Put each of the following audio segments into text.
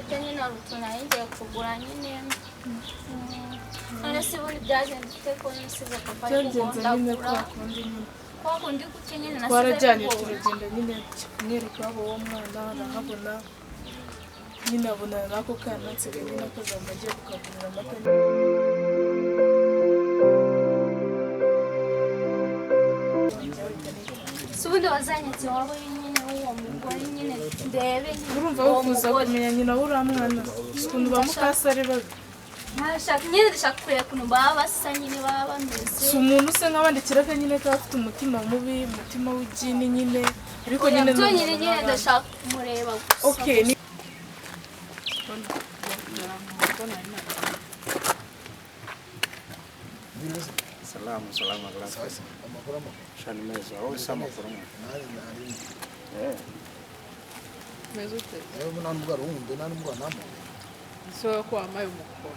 Ufite nyine hari utuntu nari ngiye kugura nyine. None se ubundi byagenze ute ko nasize papa ari Byagenze nyine kugondagura? Kwa kundi nyine. Kwa kundi kuki nyine nasize Twarajyanye, kugora? Turagenda nyine kumwereka iwabo w'uwo mwana, arahabona nyine, abonana n'ako kana. Nsigaye nyine akazamba agiye kukagurira amata. Se ubundi wazanyitse iwabo nyine w'uwo mugore nyine ndebe nyine Urumva uwo wifuza mugore. kumenya nyina w'uriya mwana, ukuntu ba mukase ari babi? Ntashaka nyine, ndashaka kureba ukuntu baba basa nyine, baba bameze. Si umuntu usa nk'abandi, kiraka nyine kaba afite umutima mubi, umutima w'igini nyine, ariko nyine ni byonyine umuntu nyine nk'abandi. Ndashaka kumureba gusa. Okay, ni Salamu, salamu, salamu. Amakuru, amakuru. Shani meza. Wowe se amakuru mwe? Nanjye nari. Eh. Meze ute? Yewe, nta nubwo ari uwumve, nta nubwo anamuwe. Ese wowe ko wambaye umukoro?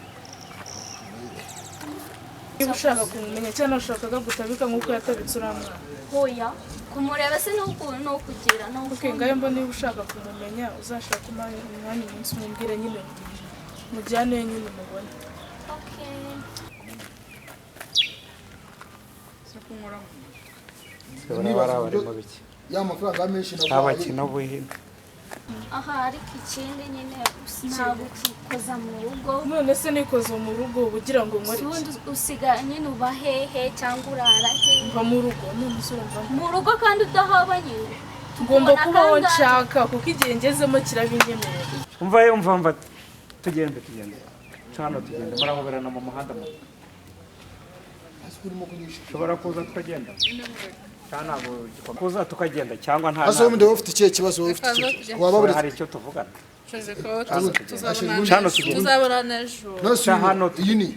Niba ushaka kumumenya cyangwa ushakaga gutabika nk'uko yatabitse uriya mwana. Hoya, kumureba se ni ukuntu ni ukugira ni Okay, ngayo mbona niba ushaka kumumenya, uzashaka umwanya umunsi umubwire nyine, mujyane nyine umubone. Okay. Se ko nkora mu Se bari barimo biki? Ya mafaranga menshi naguhaye. Ntabakina buhino. Aha, ariko ikindi nyine ntabwo ukikoza mu rugo. None se nikoze mu rugo uba ugira ngo nkore Si iki? ubundi usiga nyine uba hehe cyangwa urara hehe? Mva mu rugo, none se urumva Mu rugo kandi udahaba nyine. Ngomba Tukubona kubaho kangahe? nshaka, kuko igihe ngezemo kirabinyemerera. Umva ye, umva, umva. Tugende, tugende. Cano tugende. Murahoberana mu muhanda mu. Ese urimo kunyishyura? Ushobora kuza tukagenda. Cyangwa ntabwo gikomeye. Kuza tukagenda cyangwa nta. Ase wowe ufite ikihe kibazo? Wowe ufite Reka ikihe tujye. kibazo? Waba Hari buretse. icyo tuvugana. Ceze ko Tugende. Cano tugende. tuzabonana ejo. None se uyu Hano iyi ni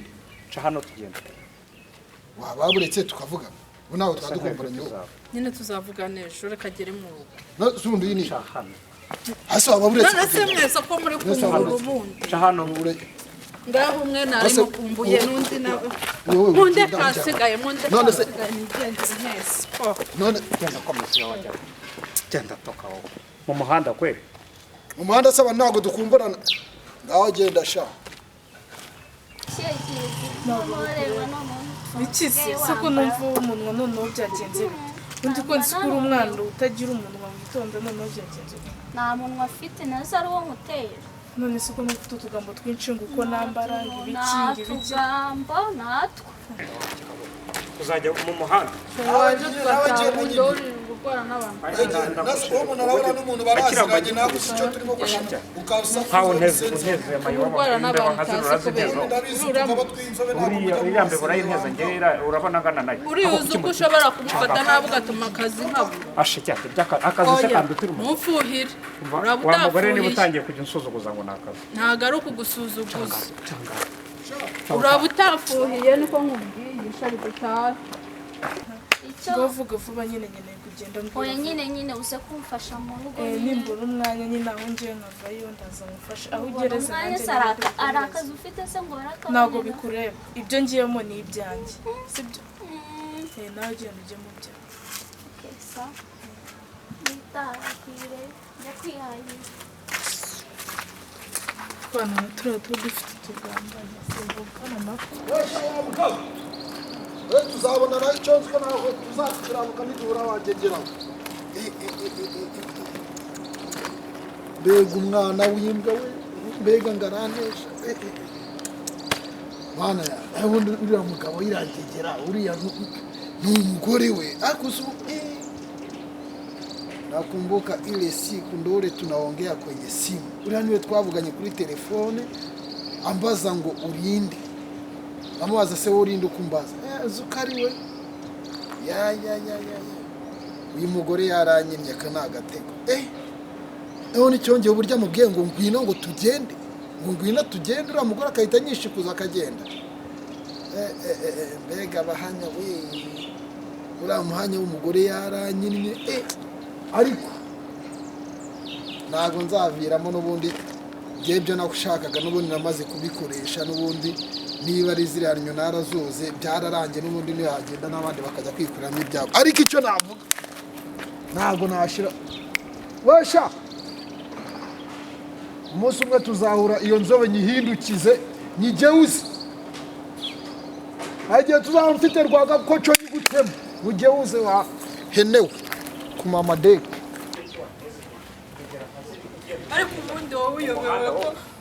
Ca hano tugende. Waba buretse tukavuga, ubu ntabwo twadukumburanye wowe. Nyine tuzavugana ejo, reka agere mu rugo. None se ubundi iyi ni Ca hano. Ase waba buretse None se tukagenda? mwese ko muri kumbura ubundi? Ca hano. Ngaho umwe nari Ase- mukumbuye n'undi nawe. Wowe Munde ugenda ujya. kasigaye, munde None se- kasigaye, nigendere mwese. Oh. None Genda komisiyo wajya. Genda toka wowe. Mu muhanda kweli. Mu muhanda se abantu ntabwo dukumburana? Ngaho genda sha. Kihe kizi noneho noneho? Biki se? Se ko numva umunwa noneho byagenze bite? Undi ko nzi ko uri umwana utagira umunwa witonda, noneho byagenze bite? Nta munwa afite, nazo ari uwo nkutera. None se ko numva ufite utugambo twinshi, ngo uko nambara, ngo ibiki, ngo Nta ibiki? tugambo natwo. Uzajya mu muhanda. Waje tugataha ubundi wowe uri gukora n'abantu. Nase uwo muntu arabona n'umuntu baraziranye, nawe uzi icyo turimo gushaka ukasakuza. Nkaho unteze unteze amayobo. Kurwara n'abantu Imbeba nkazirura utazi kubera. zintezeho. Ndabizi, tukaba tw'inzobe ntabwo Uriya mujya uriya mbeba muzi. urayinteza njyewe urabona angana nayo. Uriya uzi uko ushobora kumufata nabi ugatuma akazi nkabura. Ashike byaka akazi se kandutira umuntu. Ntumfuhire. Uraba Wa mugore niba utafuhiye. utangiye kujya unsuzuguza ngo ni akazi. Ntabwo ari ukugusuzuguza, uraba utafuhiye, niko nkubwiye shari dutahe. Icyo Ngo vuga vuba nyine, nkeneye kugenda, mbwira Oya. vuba. Nyine nyine uze kumfasha mu rugo Eh, nyine. Nimbura umwanya nyine aho ngiye nkavayo, ndaza ngufashe aho Ubona ugereze. umwanya Nanjye se ari nabwo akazi ufite se ngo barakabonera? Ntabwo bikureba, ibyo ngiyemo ni ibyanjye, sibyo? Eh, nawe ugenda ujye mu byawe. Okay, sawa. Nitakwire njya kwihahira. Twana na turiya tuba dufite utugambo simvukana nako. We tuzabona nawe, icyo nzi ko nawe tuzakiranuka niduhura wagegeraho. Mbega umwana w'imbwa we, mbega ngaranesha. Mana ya ubundi uriya mugabo yiragegera, uriya ni umugore we, ariko uzi Nakumbuka ile siku ndo ule tunaongea kwenye simu, uriya niwe twavuganye kuri telefone, ambaza ngo urinde, amubaza se wowe urinde ukumbaza, uzi ko ari we. Ya ya ya ya ya, uyu mugore yaranyimye, aka ni agatego. None icyongeye uburyo amubwiye ngo ngwino, ngo tugende, ngo ngwino tugende, uriya mugore akahita anyishikuza akagenda. Mbega abahanya we, uriya muhanya w'umugore yaranyinnye. Ariko ntabwo nzaviramo n'ubundi, njye ibyo nashakaga n'ubundi namaze kubikoresha n'ubundi, niba ari ziriya nyo narazoze, byararangiye n'ubundi, ntihagenda n'abandi bakajya kwikuramo ibyabo. Ariko icyo navuga, ntabwo nashira wesha. Umunsi umwe tuzahura, iyo nzobe nyihindukize, nyigewuze. Hari igihe tuzaba mfite rwagakoco nyigutema, ugewuze wa henewe ku mama deke. Ariko ubundi wowe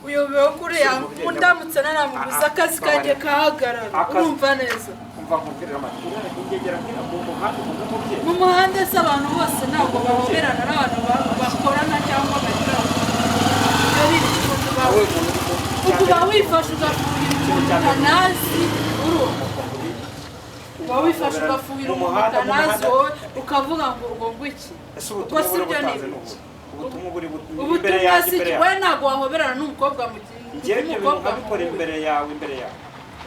uyobewe ko uriya undamutse naramubuze akazi kanjye kahagarara. Urumva neza? Umva nkubwirira amatwi, ingegera nkira mu muhanda, umuntu w'umubyeyi. Mu muhanda se abantu bose ntabwo bahoberana n'abantu bakorana cyangwa bagira ibyo ni ikintu Wowe muntu uba wifashe ugafuhira umuntu utanazi, urumva? Uba wifashe ugafuhira Mu umuntu muhanda, mu utanazi, muhanda. wowe ukavuga ngo urwo ngwiki. Ese Ubwo ubutumwa si buri byo ni butanze ni ibiki? ubu ubutumwa buri imbere Ubutumwa yanjye, si imbere iki? yawe. We ntabwo wahoberana n'umukobwa mu gihe Njyewe ibyo bintu umukobwa nkabikora muhuye. Imbere yawe, imbere yawe.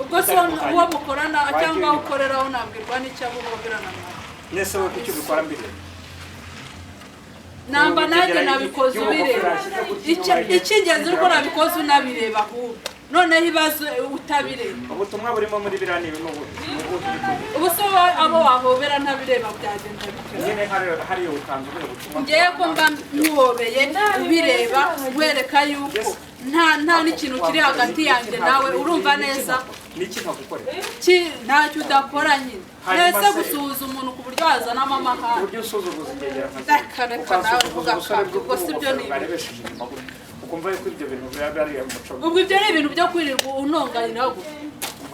Ubwo se uwo mukorana Wagiye cyangwa aho inyuma. ukoreraho nabwirwa n'icyo abo uhoberana nawe? Nese wowe kuki ubikora mbere? Namba nanjye Ugera nabikoze y'ubugofero ubireba. yashyize gutya inyuma ye. Icy'ingenzi ni uko nabikoze unabireba, ahubwo noneho ibibazo utabireba. Ubutumwa burimo muri biriya ni ibi, ni ubu ni ubu. Ubu se wowe abo wahobera ntabireba byagenda bityo? Nyine hariya utanze ubuhe butumwa? Ngewe ko mba nkuhobeye ubireba, wereka yuko nta n'ikintu kiri hagati yanjye nawe, urumva neza? Niki nkagukorera? Ntacyo udakora nyine. Hanyuma Ese se- gusuhuza umuntu ku buryo wazanamo amahane? Uburyo usuzuguza ingegera nka Reka, reka nawe uvuga akabyo, ubwo si byo ni ibiki? Barebesheje inyuma gutya, ukumva yuko ibyo bintu biba bari umuco. Ubwo ibyo ni ibintu byo kwirirwa unonganira gusa,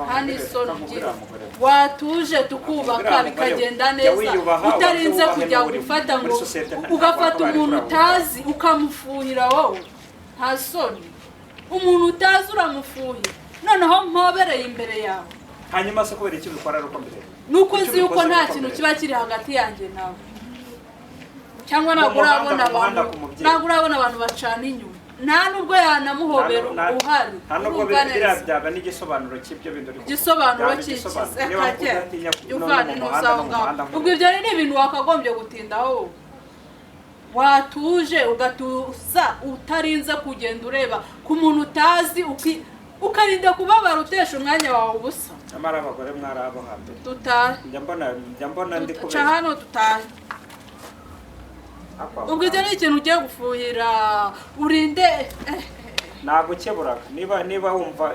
nta n'isoni ugira. Mugore. Watuje tukubaka Uriya mugore bikagenda jya neza, wiyubaha, utarinze ubanze kujya wubahe n'uri gufata muri ngo sosiyete ugafata ntabwo umuntu wari utazi ukamufuhira wowe. Nta soni, umuntu utazi uramufuhira, noneho mpobereye imbere yawe. Hanyuma se kubera icyo ubikora ari uko mbere? Nuko Icyo nzi yuko ubikoze nta uko kintu mbere. kiba kiri hagati yanjye nawe, cyangwa ntabwo Mu muhanda, urabona mu muhanda abantu ku mubyeyi. ntabwo urabona abantu bacana inyuma, nta nubwo yanamuhobera uhari. Nta nubwo Urumva biriya neza? byaba n'igisobanuro cy'ibyo bintu uri kuvuga. Igisobanuro Byaba cy'iki? igisobanuro. Niba Akajya udatinya none uvana mu intuza muhanda, aho no mu ngaho. muhanda. Ubwo ibyo ni ibintu wakagombye gutindaho wowe. Watuje ugatuza utarinze kugenda ureba ku muntu utazi, ukarinda kubabara utesha umwanya wawe ubusa. Nyamara abagore mwari abo hambere. Dutahe. Njya mbona ndi Ca kubeshya. hano dutahe. Ubwo ibyo ni ikintu ugiye gufuhira urinde Nagukeburaga niba wumva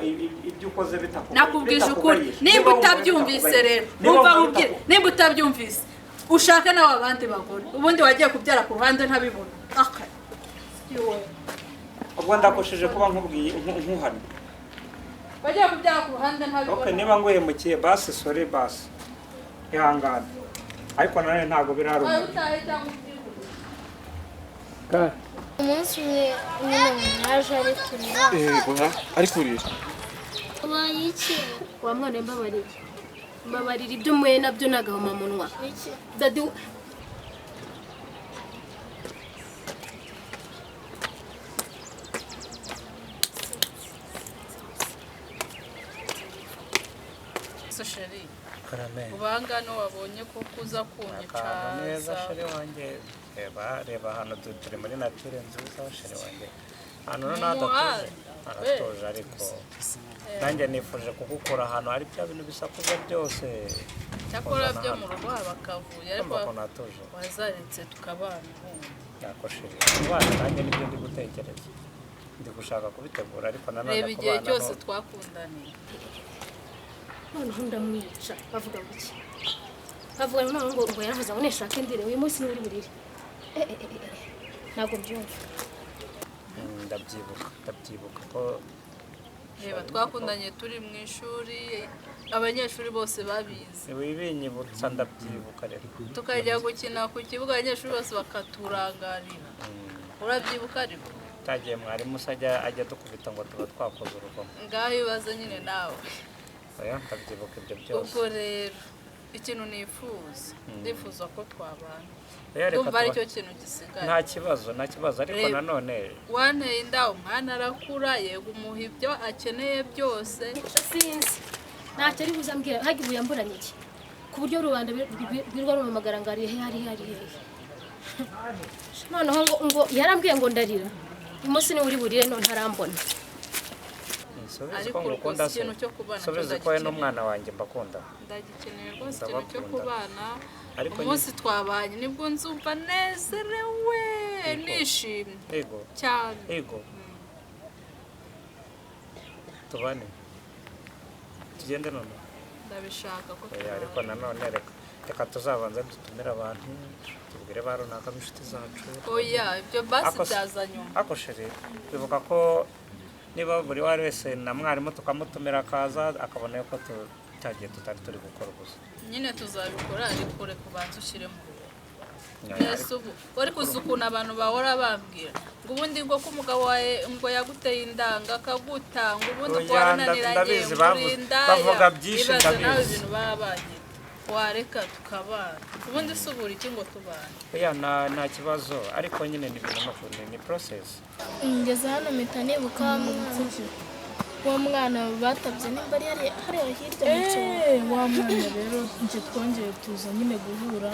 ibyo ukoze Nakubwije ukuri. bitakugaye. Nimba Niba wumva utabyumvise bitakugaye. rero, Niba umva wumva nkubwire, nimba utabyumvise ushake nawe abandi bagore. Ubundi wagiye kubyara ku ruhande ntabibona. Aka Ubwo ndakosheje kuba nkubwiye nkuhannye. Wagiye kubyara ku ruhande Okay, ntabibona. niba nguhemukiye basi sorry, basi ihangane, ariko nanone ntabwo biraruma. Wawe utahe cyangwa ubyihuse. Umunsi umwe nyine mwaje ari kurira. Ari kurira. Ubaye iki? Wa mwana, mbabariye, mbabarira, ibyo muye nabyo ni agahomamunwa. Iki? Daddy. Se chéri, Karame. ubangano wabonye ko kuza Akantu neza. kunyicaza. Chéri wanjye, reba, reba hano turi muri nature nziza, chéri wanjye, ahantu Mu noneho hadatuje. muhanda, Haratuje, ariko nanjye nifuje kugukura ahantu hari bya bintu bisakuza byose. Cyakora Kuzana byo hano. mu rugo haba akavuyo, ariko Urumva ukuntu hatuje. wazaretse tukabana ubundi. Yako chéri, kubana nanjye nibyo ndi gutekereza, ndi gushaka kubitegura, ariko nanone Reba igihe kubana cyose twakundaniye. Noneho ndamwica, bavuga ngo iki? Bavuga noneho ngo yaravuze ngo nishake ndire uyu munsi niwe uri burire. Eh, eh, eh, eh, ntabwo mbyumva. Ndabyibuka ko Reba, twakundanye turi mu ishuri, abanyeshuri bose babizi. Wibinyibutsa, ndabyibuka rero. Tukajya gukina ku kibuga, abanyeshuri bose bakaturangarira. Urabyibuka ariko? Cyagiye mwarimu se ajya dukubita ngo tuba twakoze urugomo. Ngaho ibibazo nyine nawe. Oya, ndabyibuka ibyo byose. Ubwo rero ikintu nifuza, ndifuza ko twabana. Oya, reka Ndumva aricyo kintu gisigaye. Nta kibazo, nta kibazo, ariko Reba. nanone Wanteye inda, umwana arakura, yego umuha ibyo akeneye byose. Sinzi, ntacyo ari buze ambwira. Hagi ubu yamburanye iki ku buryo rubanda rwirirwa rumamagara ngo ari hehe, ari hehe, ari hehe? Noneho ngo yarambwiye ngo ndarira umunsi niwe uri burire, none ntarambona. Subizi Ariko ko ngukunda rwose se? ikintu cyo kubana cyo Subizi ko we ndagikeneye. n'umwana wanjye mbakunda? Ndagikeneye rwose ikintu cyo Ndabakunda. kubana. Ariko Umunsi twabanye nibwo nzumva nezerewe, nishimye Yego. cyane. Yego. Tubane, tugende none. Ndabishaka ko Oya, ariko nanone reka tuzabanza dutumire abantu, tubwire ba runaka b'inshuti zacu. Oya, ibyo basi Ako se- byaza nyuma. Ako chérie, bivuga ko niba buri uwo ari wese na mwarimu tukamutumira akaza akabona yuko cyagiye tutari turi gukora ubusa. Nyine tuzabikora, ariko reka ubanze ushyire mu rugo. Oya, Mbese ubu wari kuzi ukuntu abantu bahora bambwira ngo ubundi ngo ko umugabo wawe ngo yaguteye indanga akagutanga, ubundi ngo Oya, warananiranye, ndabizi, ngo uri indaya. bavuga byinshi, Ibaze nawe ndabizi. ibintu baba banyita. Wareka tukabana, ubundi si ubura iki ngo tubane? Oya, nta kibazo, ariko nyine ni ibintu ni process. Ngeze hano mpita nibuka wa mwana, wa mwana batabye nimba ari hariya hirya mu cyobo. Eh, wa mwana rero njye twongeye tuza nyine guhura,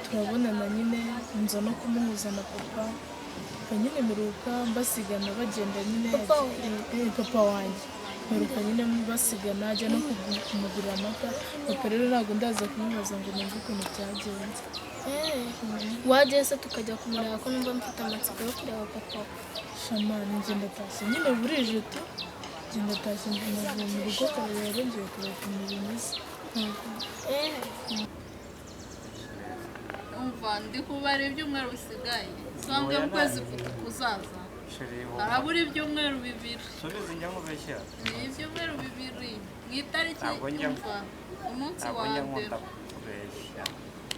turabonana nyine, nza no kumuhuza na papa. Papa nyine mperuka mbasigana bagenda nyine. Papa wawe? Eh, papa wanjye mperuka nyine basigana ajya no kumugurira amata. Papa rero ntabwo ndaza kumubaza ngo numve ukuntu byagenze. Eh, wagiye se tukajya kumureba, ko numva mfite amatsiko yo kureba papa? Shamani, njye ndatashye nyine, burije tu, njye ndatashye, navuye mu rugo kare, rero ngiye kureba ukuntu bimeze. Eh, Umva, ndi kubara ibyumweru bisigaye usanga mu kwezi kuzaza Chérie, harabura ibyumweru 2. Subiza, njya nkubeshya. Ni ibyumweru 2 mu itariki. Ntabwo njya- Umva, umunsi Ntabwo wa njya mbere nkunda kubeshya.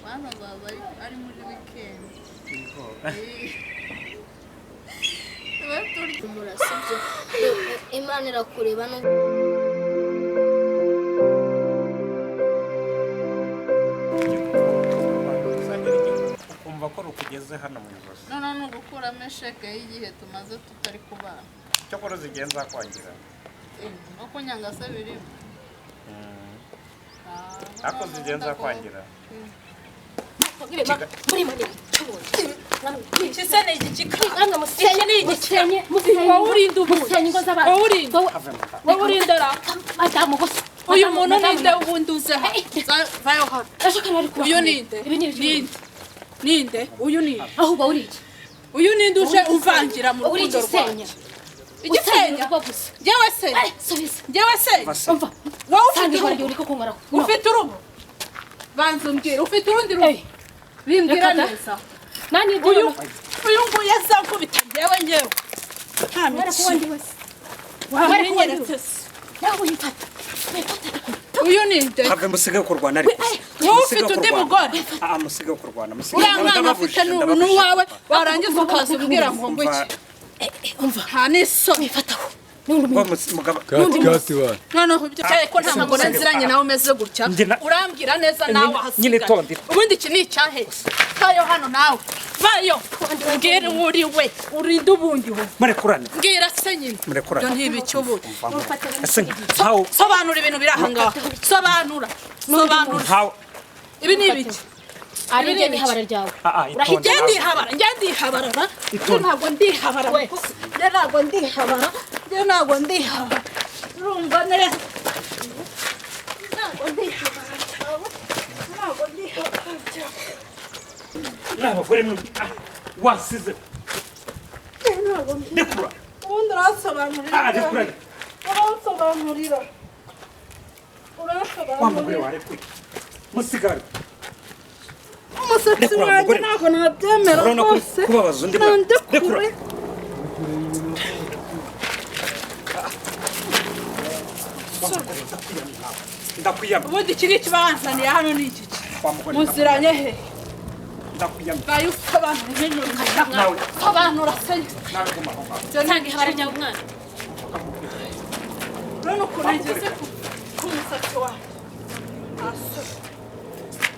Bana azaza ari muri wikendi. Yego. Tube turya. Murasibyo, Imana irakureba no Ukumva ko rukugeze hano mu ijosi. Noneho ni ugukuramo esheke y'igihe tumaze tutari kubana. Cyokora uzigiye nzakwangira. Eh, no kunyanga se birimo? Ariko zigiye nzakwangira. Muri manini. Iki se ni igikika? Namwe musenye, musenye, musenye. Wowe urinda ubundi. Musenye ingo z'abantu. Wowe urinda. Wowe Have mu nda. Wowe urinda ra. madamu gusa. Uyu muntu ninde ubundi uze hano? Vayo hano. Ejo kare bari kubaka. Uyu ninde? Ibi ni ibiki? Ninde? Ninde? Uyu ninde? Aho uba uri iki? Uyu ninde uje umvangira mu Uri rukundo igisenya. rwanjye? Usenya Igisenya? urugo gusa. Njyewe se? Eh, subiza. Njyewe se? Umva. Wowe ufite Sanga ihora urugo? uri kukunkoraho. Ufite urugo? Banza umbwire, ufite urundi rugo? Eh. Bimbwira Reka da. neza. Nani ibyo? Uyu nguyu azankubita njyewe njyewe. Nta Mwere mikino. kuba ndi wese. Wamenyeretse se? Nawe uyifata. Wifata. Uyu ninde? Have, musige kurwana ariko. Wowe Musige ufite undi kurwana. mugore? Ah, musige kurwana, musige. Uriya mwana Ndababujije, afite ndababujije. n'uwawe, warangiza ukaza umbwira ngo ngo Umva, iki? Nta n'isoni. Wifataho. N'undi ngo muntu. mugabo- Kati kati wa. Noneho ibyo cyaye ko nta mugore nziranye nawe umeze gutya. Njye na- Urambwira neza nawe Nyine- ahasigaye. nyine tonde. Ubundi iki ni icyahe? Vayo hano nawe, vayo umbwire uwo uri we, urinde ubundi we. Murekurane. Mbwira se nyine. Murekurane. Ibyo ntibiki ubundi? Umva, ese nkawe Sobanura ibintu biri aha ngaha, sobanura, sobanura. nkawe Ibi ni ibiki? Ari njye n'ihabara ryawe. Ah, ah, itonde. Njye ndihabara, njye ndihabarara, njye ntabwo ndihabara, njye ntabwo ndihabara, njye ntabwo ndihabara, urumva neza? Ntabwo ndihabara, ntabwo ndihabara. N'abagore mwe, ah, wasize. Rekura. Ubundi uransobanurira. Ah, rekura. Uransobanurira. Wa mugore Uransobanurira. warekuye. Musigare. Umusatsi Rekura, wanjye mugore. ntabwo nabyemera Urabona ko rwose. kubabaza undi mwana. Rekura. Nandekure. Wa mugore, ndakwiyamye nawe. Ndakwiyamye. Ubundi iki ngiki banzaniye hano ni iki? Wa mugore, Muziranye he? ndakwiyamye. Bayo usobanura ibintu. Nawe. Sobanura se. Nawe guma aho ngaho. Sanga ihabara ryawe mwana. Urabona ukuntu ngeze ku musatsi wanjye.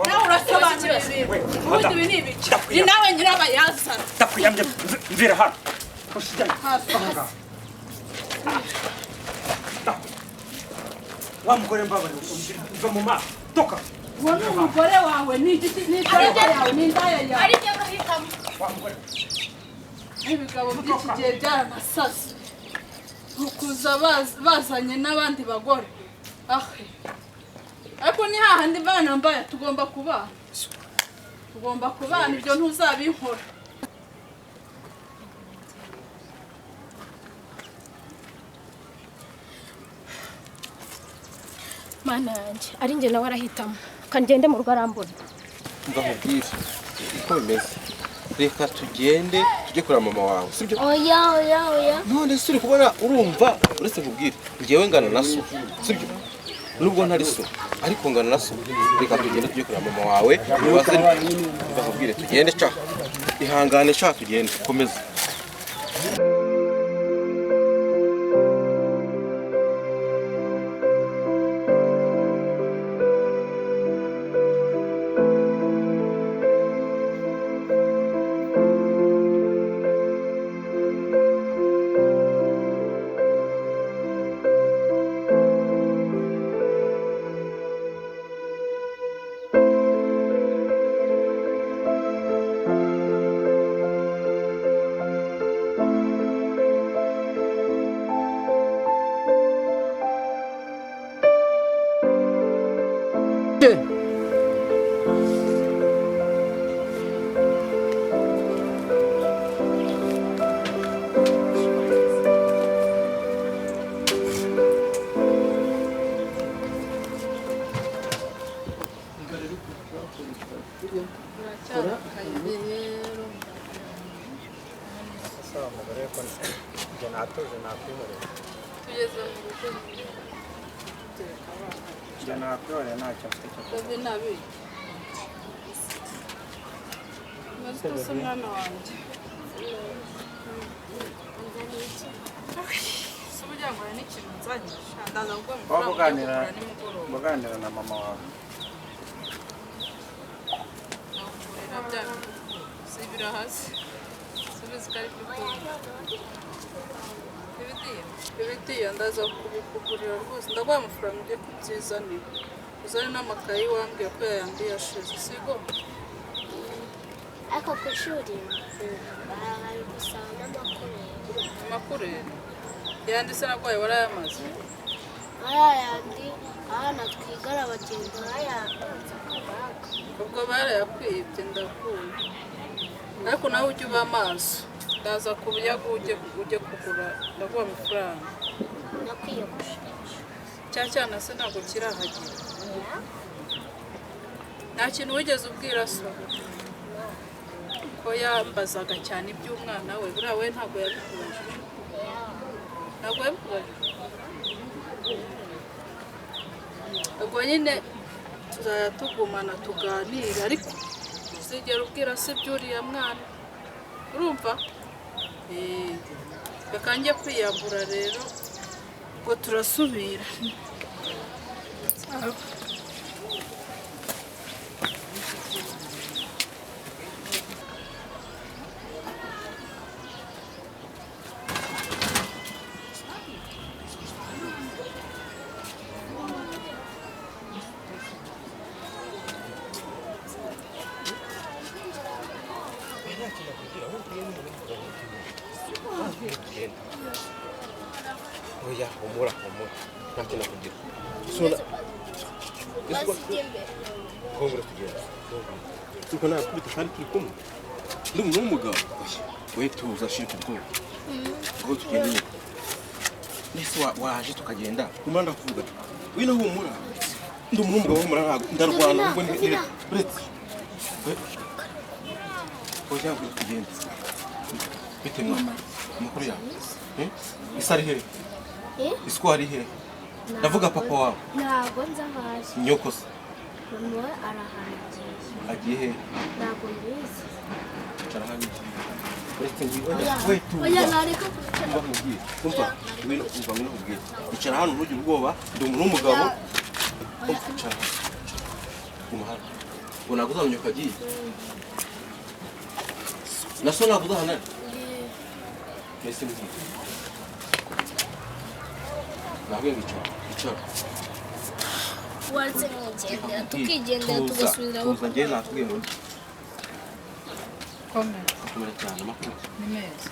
Nawe urasobanura ibintu. We, Ubundi ibi ni ibiki? Ni nawe nyirabayazana. Ndakwiyamye. Mvira hano. Ushijyane. Aho ngaho. Wa mugore, mbabarira, mva mu maso. Toka. Uwo ni umugore wawe, ni igiki, ni indaya yawe, ni indaya yawe. Ari njye urahitamo. Wa mugore. Ibigabo by'iki gihe byaranasaze, ukuza bazanye n'abandi bagore ahe, ariko ni hahandi bana mbaya, tugomba kubana, tugomba kubana, ibyo ntuzabinkora. Mana yanjye, ari njye nawe arahitamo, kangende mu rugo arambona. Mva nkubwire uko bimeze, reka tugende tujye kureba mama wawe, sibyo? Oya, oya, oya. None se uri kubona, urumva, uretse nkubwire, njyewe ngana na so, sibyo? Nubwo ntari so ariko ngana na so. Reka tugende tujye kureba mama wawe, mubaze. Mva nkubwire, tugende ca, ihangane ca, tugende, komeza. Ese wa mugore ko njye natuje, nakwihorera. Tugeze mu rugo tureka abana. Njye nakwihorera, ntacyo mfite cyo kuvuga. David nabi. Maze utose mwana wanjye. Si uburyo ngo hari n'ikintu nzanye. Ndaza kuguha Waba amafaranga ujya uganira kugura nimugoroba. uganira na mama wawe. Nakugurira bya bintu. Si ibiraha se? Subiza ko ari byo ukunda. Ibitiyo? Ibitiyo ndaza kubikugurira rwose. Ndaguha amafaranga ujye kubyizanira. Uzane n'amakayi wambwiye ko yayandi yashize. Sigo? Ariko ku ishuri bari gusaba n'amakorero. Amakureri. Yandi se nagwaye warayamaze? Aya yandi abana twigana bagenda bayatanze akabaga. Ubwo barayakwibye ndakuye, ariko nawe ujye uba amaso, ndaza kubuyaga ujye kugura, ndaguha amafaranga. No kwiyogoshesha. Cya cyana se ntabwo kirahagera? Nta kintu wigeze ubwira so ko yambazaga cyane iby'umwana we? Buriya we ntabwo yabikubajije, ntabwo yabikubajije. Ubwo nyine tuzajya tugumana tuganire, ariko uzigera ubwira se iby'uriya mwana, urumva? Reka njye kwiyambura rero, ubwo turasubira. Oya, humura, humura, nta kintu nakugira. Sona Basijya imbere. Kongera tugenda suko nakubita kandi turi kumwe, ndi umuntu w'umugabo. Oya, we tuza, shirika ubwoba ngo tugende nyine. Nese waje tukagenda, humura, ndakuvuga, wino humura, ndi umuntu w'umugabo, humura, ntabwo ndarwana ahubwo ni uretse oya, ngo tugende. Bite mwana, amakuru yawe? Eh? Isi ari hehe? Eh? Isi ari hehe? Ndavuga papa wawe. Ntabwo nzi aho ari. Nyoko se? Mama we ari ahantu agiye. Agiye hehe? Ntabwo mbizi. Icara hano. Uretse ngiye Oya, we tuza. oya, nareka kwicara. Umva nkubwire, umva, ngwino, umva, ngwino nkubwire. Icara hano ntugire ubwoba, ndi umuntu w'umugabo. Umva, icara hano. Guma hano. Ngo ntabwo uzamenya uko agiye. Na so ntabwo uzahana. Mbese mbwira. Nabwiye ngo icara, icara. Waretse nkigendera, tukigendera Tuza, tugasubira aho. tuza, njyewe nakubwiye ngo Komera. komera cyane, amakuru. Ni meza.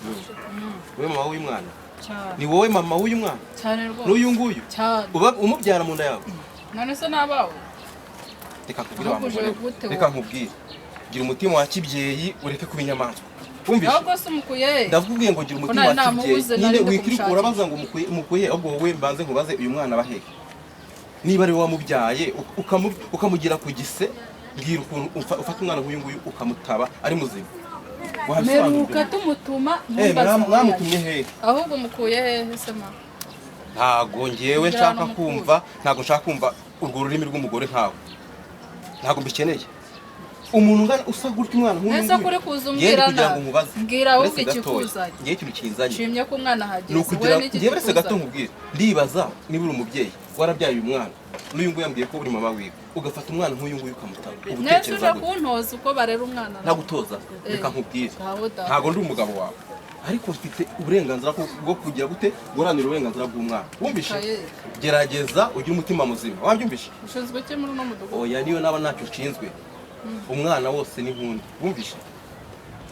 Wowe mama w'uyu mwana? Cyane. Ni wowe mama w'uyu mwana? Cyane rwose. N'uyu nguyu? Cyane. Uba umubyara mu nda yawe? None se n'abawe? Reka nkubwire wa Ahubwo mugore uje we. gute Reka wowe? nkubwire, gira umutima wa kibyeyi, ureke kuba inyamaswa, wumvise? Ahubwo se umukuye? Ndakubwiye ngo gira umutima Ko wa nari kibyeyi namubuze, nyine nari ndi wikiri kumushakisha. urabaza ngo umukuye, umukuye. Ahubwo wowe mbanze nkubaze, uyu mwana aba hehe? Niba ari wowe wamubyaye ukamugira ku gise, mbwira ukuntu ufata umwana nk'uyu nguyu ukamutaba ari muzima. Wabisobanura Meruka ibyo? tumutuma Eh, ntumbaze. Mwamutumye hehe? Ahubwo mukuye hehe se ma? Ntago ngewe Kugira nshaka ngo mukure. kumva, ntago nshaka kumva urwo rurimi rw'umugore nkawe. Ntago mbikeneye. Umuntu ungana usa gutya, umwana nk'uyu Ese nguyu. kuri kuza Yewe umbwira kugira ngo nabi. nkubaze. Mbwira ahubwo Uretse gatoya. ikikuzanye. Ngewe ikintu kinzanye. Nshimye ko umwana ahageze. Ni ukugira Wowe n'iki ngewe uretse gato kikuzanye? nkubwire. Ndibaza niba uri umubyeyi warabyaye uyu mwana, n'uyu nguyu yambwiye ko uri mama wiwe, ugafata umwana nk'uyu nguyu ukamutaba, uba Nese utekereza uje gute? kuntoza uko barera umwana? Ntagutoza, Eh. reka nkubwire. Ngaho da. Ntago ndi umugabo wawe, ariko mfite uburenganzira bwo kugira gute, guharanira uburenganzira bw'umwana. Wumvishe? Kaye. Gerageza ugire umutima muzima, wabyumvishe? Ushinzwe iki muri uno mudugudu? Oya, niyo naba ntacyo nshinzwe, umwana wose ni nkundi. Wumvishe?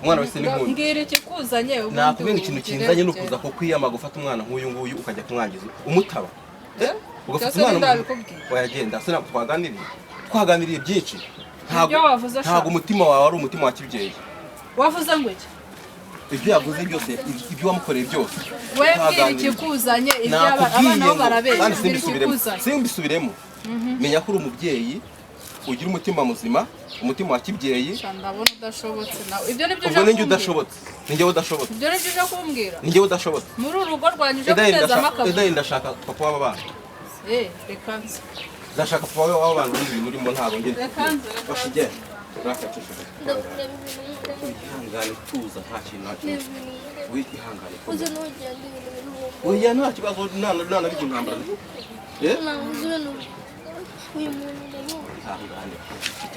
Umwana wese ni nkundi. Mbwira ikikuzanye ubundi. Nakubwira ikintu ugire kinzanye ni ugende. ukuza kukwiyama, gufata umwana nk'uyu nguyu ukajya kumwangiza umutaba. Eh? Ugafata Byose umwana ndabikubwiye. Wayagenda se? Ntabwo twaganiriye, twaganiriye byinshi. Ntabwo Ibyo wavuze sha. ntabwo umutima wawe ari umutima wa kibyeyi. Wavuze ngo iki? Ibyo yavuze byose, ibyo wamukoreye byose. We mbwira Twaganiriye. ikikuzanye, ibyo Nakubwiye abana bo ngo barabeshya. kandi Mbwira simbisubiremo, ikikuzanye. simbisubiremo. Menya ko uri umubyeyi ugira umutima muzima, umutima wa kibyeyi. Sha, ndabona udashobotse nawe. Ibyo nibyo uje Ubwo ninjye kumbwira. udashobotse? Ninjye udashobotse? Ibyo nibyo uje kumbwira? Ninjye udashobotse? Muri uru rugo rwanyu uje Edayini, gutezamo ndashaka akavuyo. Edayini, ndashaka papa w'aba bana. Eh, reka nze. Ndashaka papa w'aba bana. Ubundi ibintu urimo ntabwo njye. Reka nze, reka nze. Bashigera urakacishije. Ndakureba ibintu Wihangane, tuza, nta kintu, nta kintu. Wihangane. Uzi n'ugenda ibintu biri. Oya, nta kibazo, nanabigira intambara, eh. Ntabwo uzi ibintu uyu muntu ndamuzi. Ihangane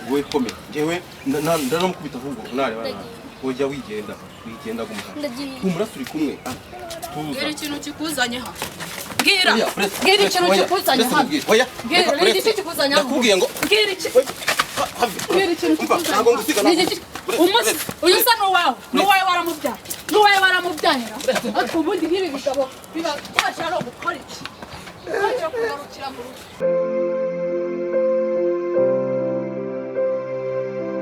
wowe, komera. Njyewe ndanamukubita ahubwo nareba nabi. Ujya wigenda, wigenda, guma hano. Ndagiye. Humura, turi kumwe. Ah, tuza. Mbwira ikintu kikuzanye hano. Mbwira. Oya, uretse, Mbwira uretse, ikintu oya, kikuzanye uretse hano. nkubwire. Oya, Mbwira reka, ni uretse. igiki kikuzanye hano? Ndakubwiye ngo Mbwira iki? Oya, have. Mbwira ikintu Umva, kikuzanye. ntabwo ngusiga, Ni ntabwo. igiki? Uretse, Umunsi uretse. uyu usa n'uwawe. N'uwawe waramubyara. N'uwawe waramubyarira. Ariko ubundi nk'ibi bigabo biba